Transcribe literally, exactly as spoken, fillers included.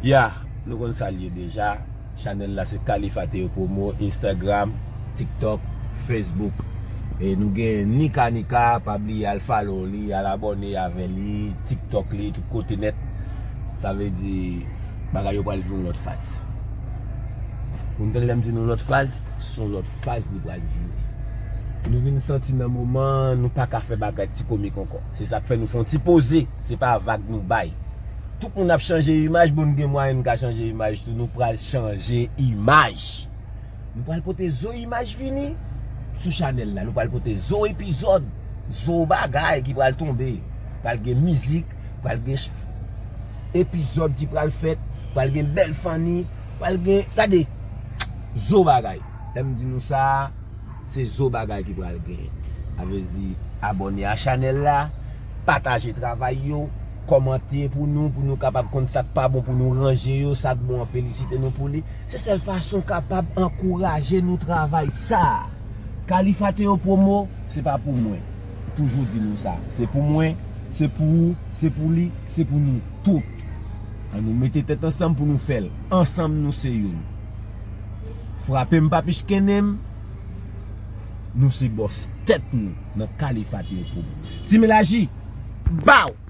Ya, nou konn sa l ye deja. Chanèl la se Khalifa Théo Promo, Instagram, TikTok, Facebook. E nou gen Nika Nika, pa bliye al follow li, al abòne avè li, TikTok li, tout kote nèt. Sa vle di, bagay yo pral vin yon lòt faz. Ou konprann lè m di nou lòt faz, se yon lòt faz li pral vini. Nou vin santi nan moman, nou pa ka fè bagay ti komik ankò. Se sa k fè nou fè yon ti poze, se pa vag nou bay. Tout moun ap chanje imaj, bon, n gen mwayen n ka chanje imaj tou, nou pral chanje imaj. Nou pral pote zo imaj vini sou chanèl la, nou pral pote zo epizòd, zo bagay ki pral tonbe. Pral gen mizik, pral gen ch- epizòd ki pral fèt, pral gen bèl fanni, pral gen, gade, zo bagay. Lè m di nou sa, se zo bagay ki pral gen. Sa vle di, abòne a chanèl la, pataje travay yo, kòmante pou nou, pou nou kapab konn sa k pa bon, pou nou ranje yo, sa k bon an felisite nou pou li. Se sèl fason kapab ankouraje nou travay sa. Khalifa Théo Promo, se pa pou mwen. M toujou di nou sa. Se pou mwen, se pou ou, se pou li, se pou nou tout. An nou mete tèt ansanm pou nou fè l. Ansanm nou se youn. Frape m pa pichkennen m. Nou se bòs tèt nou nan Khalifa Théo Promo. Team Elaji, baw!